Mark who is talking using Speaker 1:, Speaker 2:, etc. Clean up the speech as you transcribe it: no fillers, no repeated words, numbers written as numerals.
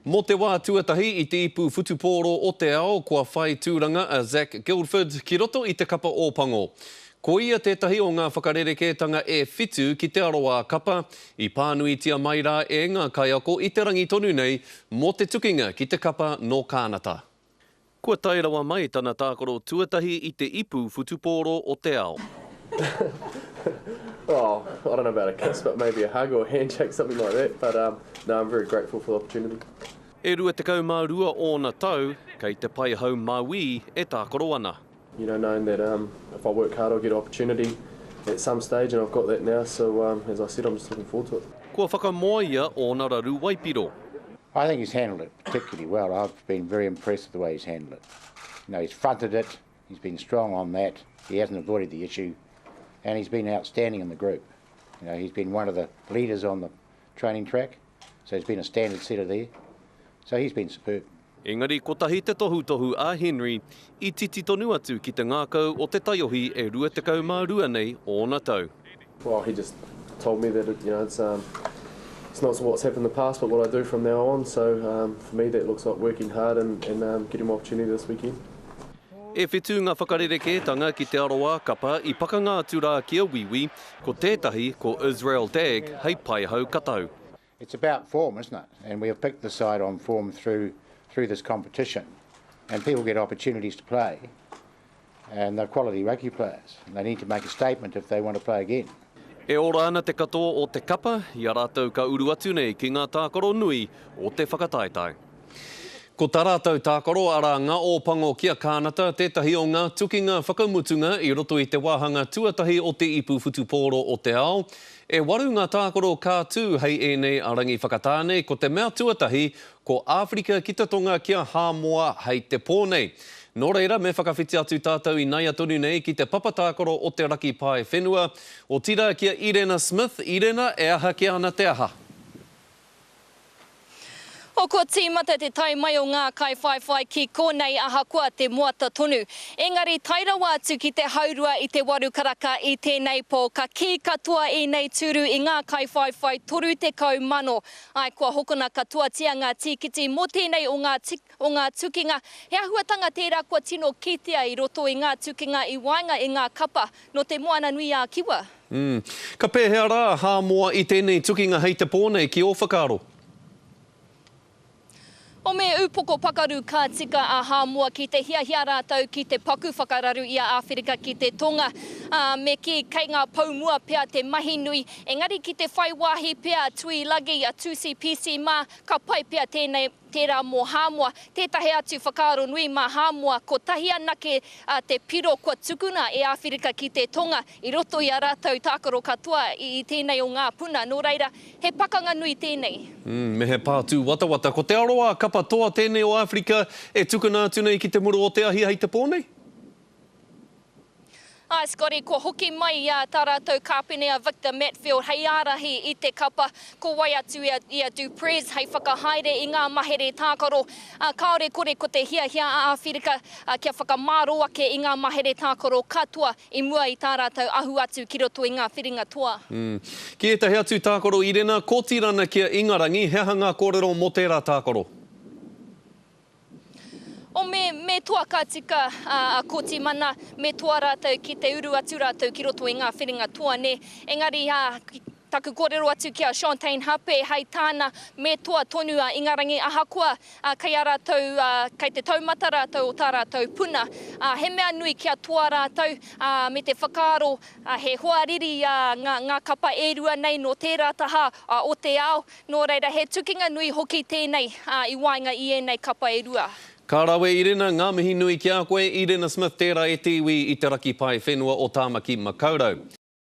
Speaker 1: Mō te wā tuatahi i te ipu whutupōro o te ao kua whai tūranga a Zac Guildford ki roto i te kapa Ōpango. Ko ia tētahi o ngā whakarerekētanga e whitu ki te aroā kapa i pānuitia mai rā e ngā kaiako i te rangi tonu nei mō te tukinga ki te kapa nō Kānata. Kua tae rawa mai tana tākaro tuatahi i te ipu whutupōro o te ao.
Speaker 2: Oh, I don't know about a kiss, but maybe a hug or a handshake, something like that. But um, no, I'm very grateful for the opportunity.
Speaker 1: E 22 ōna tau, kei te paihau mauī e tākaro ana.
Speaker 2: You know, knowing that um, if I work hard I'll get an opportunity at some stage and I've got that now, so um, as I said, I'm just looking forward to it.
Speaker 1: Kua whakamoea ōna raru waipiro.
Speaker 3: I think he's handled it particularly well. I've been very impressed with the way he's handled it. You know, he's fronted it, he's been strong on that, he hasn't avoided the issue, and he's been outstanding in the group. You know, he's been one of the leaders on the training track, so he's been a standard setter there. So he's been superb.
Speaker 1: Engari kotahi te tohutohu a Henry i titi tonu atu ki te ngākau o te taiohi e 22 nei ōna tau.
Speaker 2: Well, he just told me that it, you know, it's, um, it's not what's happened in the past, but what I do from now on. So um, for me, that looks like working hard and, and um, getting my opportunity this weekend.
Speaker 1: E whitu ngā whakarerekētanga ki te aroā kapa i pakanga atu rā ki a Wīwī, ko tētahi ko Israel Dagg hei paihau katau.
Speaker 3: It's about form, isn't it? And we have picked the side on form through, through this competition. And people get opportunities to play, and they're quality rugby players. And they need to make a statement if they want to play again.
Speaker 1: E ora ana te katoa o te kapa, i a rātou ka uru atu nei ki ngā tākaro nui o te whakataetae. Ko tā rātou tākaro, arā, ngā Ōpango ki a Kānata, tētahi o ngā tukinga whakamutunga i roto i te wāhanga tuatahi o te Ipu Whutupōro o te Ao. E waru ngā tākaro ka tū hei ēnei rangi whakatāne, ko te mea tuatahi, ko Āwherika ki te Tonga ki a Hāmoa hei te pō nei. Nō reira, me whakawhiti atu tātou ināia tonu nei ki te papa tākaro o te raki pae whenua, otirā ki a Irena Smith. Irena, e aha kē ana te aha?
Speaker 4: O Kua tīmata te tae mai o ngā kaiwhaiwhai ki konei ahakoa te moata tonu. Engari tae rawa atu ki te haurua i te waru karaka i tēnei pō ka kī katoa ēnei tūru i ngā kaiwhaiwhai 30,000. Āe kua hokona katoatia ngā tīkiti mō tēnei o ngā o ngā tukinga. He ahuatanga tērā kua tino kitea i roto i ngā tukinga i waenga i ngā kapa nō Te Moananui-a-Kiwa.
Speaker 1: Mm. Ka pēhea rā a Hāmoa i tēnei tukinga hei te pō nei, ki ō whakaaro?
Speaker 4: O Me ūpoko pakaru ka tika a Hāmoa ki te hiahia rātou ki te paku whakararu i a Āwherika ki te Tonga. Ā, me kī, kei ngā pou mua pea te mahi nui, engari ki te whai wāhi pea a Tuilagi, a Tusi Pisi mā, ka pai pea tēnei, tērā mō Hāmoa. Tētahi atu whakaaro nui mā Hāmoa, kotahi anake te piro kua tukuna e Āwherika ki te Tonga i roto i a rātou tākaro katoa i tēnei o ngā puna. Nō reira, he pakanga nui tēnei.
Speaker 1: Me he pā tūwatawata, ko te aroā kapa toa tēnei o Āwherika e tukuna atu nei ki te muru o te ahi hei te pō nei?
Speaker 4: Ā, Scotty, kua hoki mai i a tā rātou kāpene a Victor Matfield hei ārahi i te kapa, ko wai atu i a, i a Du Preez hei whakahaere i ngā mahere tākaro. Ā, kāore kore ko te hiahia a Āwherika kia whakamārō ake i ngā mahere tākaro katoa i mua i tā rātou ahu atu ki roto i ngā whiringa toa.
Speaker 1: Ki ētahi atu tākaro Irena, Kotirana ki a Ingarangi, he aha ngā kōrero mō tērā tākaro?
Speaker 4: O me, me toa ka tika a Kotimana, me toa rātou ki te uru atu rātou ki roto i ngā whiringa toa, nē. Engari, ā, taku kōrero atu ki a Shontayne Hape, hei tāna, me toa tonu a Ingarangi ahakoa, ā, kei a rātou, ā, kei te taumata rātou o tā rātou puna. Ā, he mea nui kia toa rātou, ā, me te whakaaro, ā, he hoariri, ā, ngā, ngā kapa e rua nei nō tērā taha, ā, o te ao, Nō reira, he tukinga nui hoki tēnei i waenga i ēnei kapa e rua.
Speaker 1: Ka rawe Irena, ngā mihi nui ki a koe, Irena Smith tērā e te iwi i te raki pae whenua o Tāmaki Makaurau.